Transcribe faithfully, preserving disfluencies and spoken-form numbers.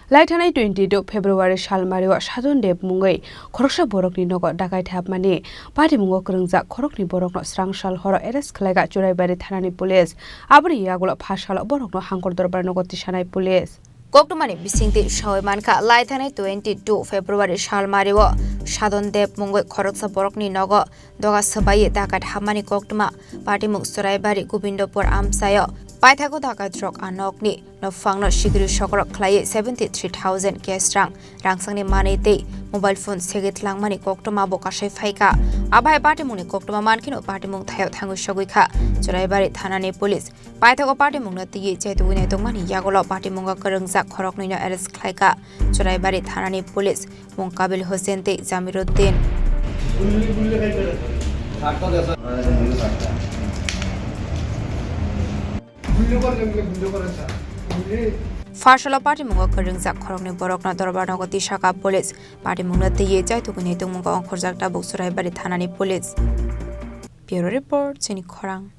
Laithanai twenty two February salmario Sadon Deb mungwi khoroksa borokni nogo dakai thapmani patimungo kwrwngjak khoroknwi borokno srang sal horo arrest khlaikha Churaibari thanani police. Aboni yagulo pha salo borokno Hangkor Dorbar nogo tisanai police. Koktwmani bisingtwi sawi mankha, laithanai twenty two February salmario Sadon Deb mungwi khoroksa borokni nogo doga swbaiwi dakat hammani koktwma. Patimung Churaibari Gobindopur amchaio paithago dakatrok a nokni nokphangno sikiri sokrok khlaiwi seventy three thousand cash rang, rangsangni manwi tei mobile phone segwi tlangmani koktwma bo kasai phaikha. Abai patimungni koktwma mankheno patimung thaio thangwi sogwi kha Churaibari thanani police. Paithago patimungno twiwi chaitugwi naitokmani yagulo patimungo kwrwngjak khoroknwino arrest khlaikha Churaibari thanani police, mung Kabil Hussein tei Jamiruddin. Pha salo patimungo kwrwngjak khoroknwi borokno Dorbar nogo tisakha police. Patimungno twiwi chaitugwi naitokmungo ongkhorjak tabuk Churaibari thanani police. Bureau report, chini khorang.